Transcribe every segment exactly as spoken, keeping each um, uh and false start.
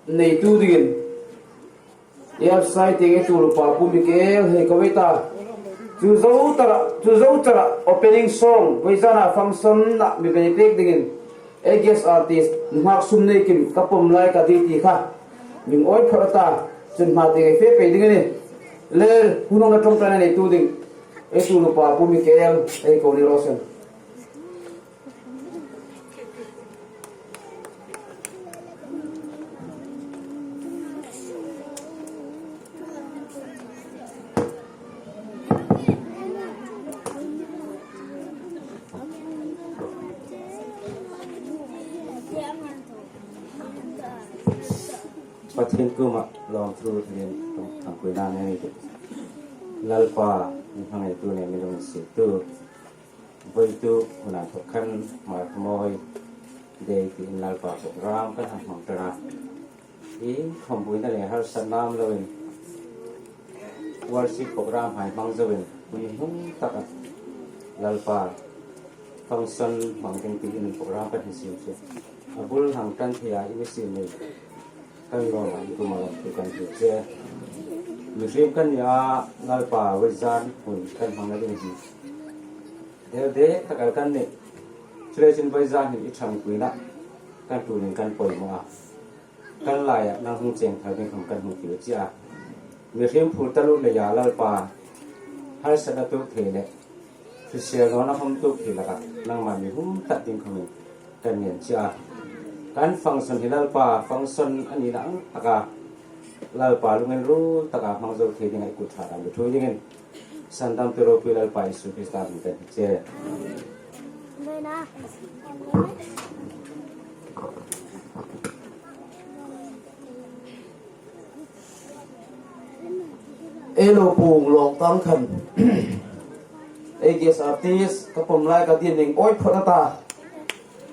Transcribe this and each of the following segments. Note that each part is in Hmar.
neitu dingin, F side tieng ei tu nupa Pu Mikel hei ko ei ta. Chu zo chara, chu zo chara opening song, vawizana function-a mi bei pek dingin, ei guest artist, nunghak Sumneikim, Ka pawm lai ka ding ti kha mi hung awi phawt a ta, chun hma tieng ei fe pei ding a nih. Le, hun hung na ṭawngṭaina neitu ding, ei tu nupa Pu Mikel hei ko ni raw se. Pathien kuoma lawmthu thangin ṭhangpuina nei ei tih. Lalpa, mi hmangaitu le mi lunginsiettu, vawituk hun inthok khan Hmarkhawmawi Day tiin Lalpa program kan hang hmang ṭan a. Inkhawmpuina le harsatna um loin worship program hai hmang zoin, hmun hmun taka Lalpa function hmang ding tiin program kan hei siem che. A bul hang ṭan thei a i mi siem nei kan lawm a, i kuoma lawmthu kan hril che. Mihriem kan ni a, Lalpa, vawizan hun kan hmangna ding hi deu dek tak el kan nih. Chuleiin vawizan hin i ṭhangpuina kan tunin kan poimaw a, kan laia nang hung cheng thar ding khawm kan hung fiel che a. Mihriem phur taluo leia Lalpa, harsatna tuok thei le hrisel nawna hung tuok thei laka nangma mi hung ṭhat ding khawmin kan ngen che a. Kan function hi Lalpa, function a nina ang taka Lalpa lunginruol taka hmang zo thei dinga i kut ṭha dam thu dingin, sandamtu ropui Lalpa Isu Krista hmingin kan hril che. Ei lo puong lawng tang khan, ei guest artist, Ka pawm lai ka ding, awi phawt a ta.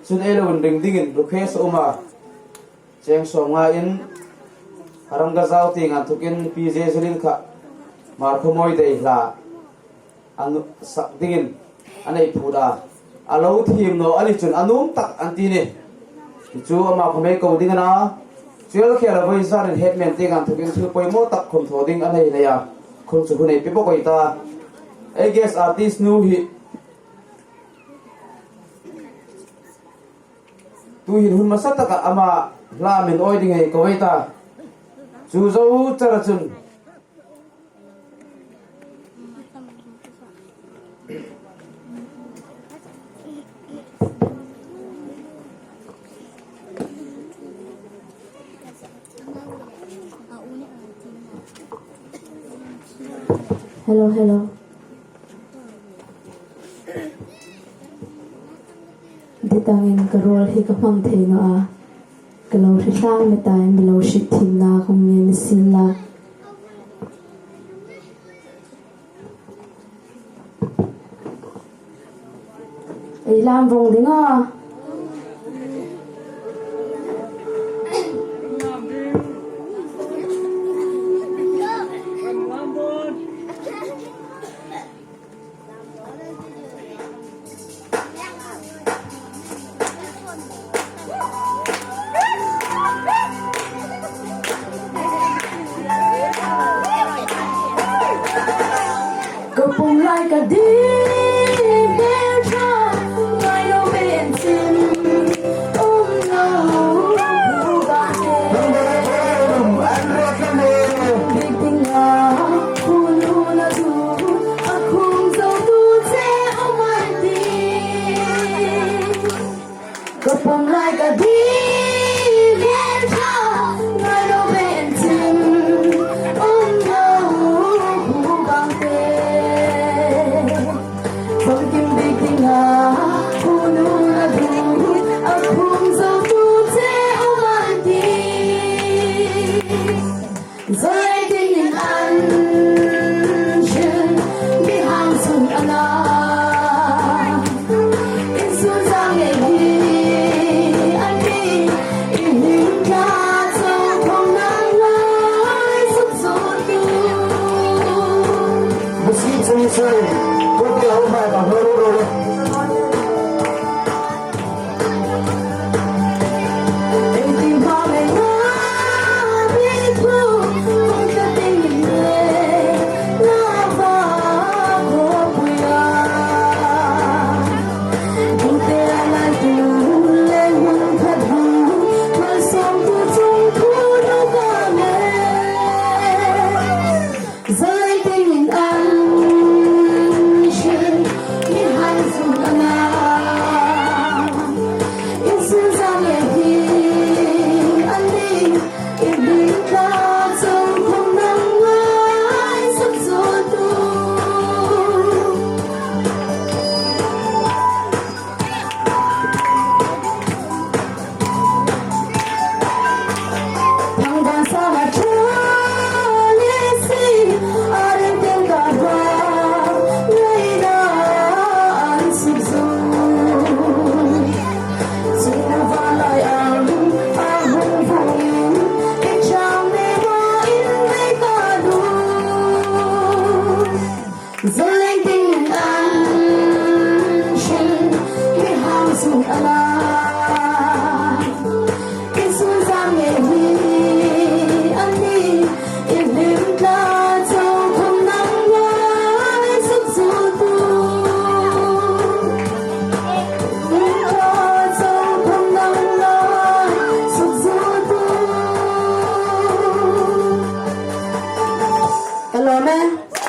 Chun ei lo inring dingin request a um a. Cheng sawmngain a ram gazau tieng inthawkin Pi Jesulin kha Hmarkhawmawi Day hla a nu-, sak dingin a nei phut a. A lo thiem naw a ni chun a nuom tak an ti ni. Chu ama khawm ei ko ding a na. Chu el khela vawizanin headman tieng inthawkin thil poimaw tak khawm thaw ding a nei nei a. Khawm chu hun ei pe bawk ei ta. Ei guest artist nu hi tuhin hun hmasa taka ama hla mi awi ding hei ko ei ta. Chu zo chara chun. Hello, hello. Ditangin ka ruol hi ka hmang thei naw a. Ka lo hre tlang mei ta, mi lo hriet thiemna khawm ngen sien la. Ei lam vong ding a. Ka pawm lai ka ding.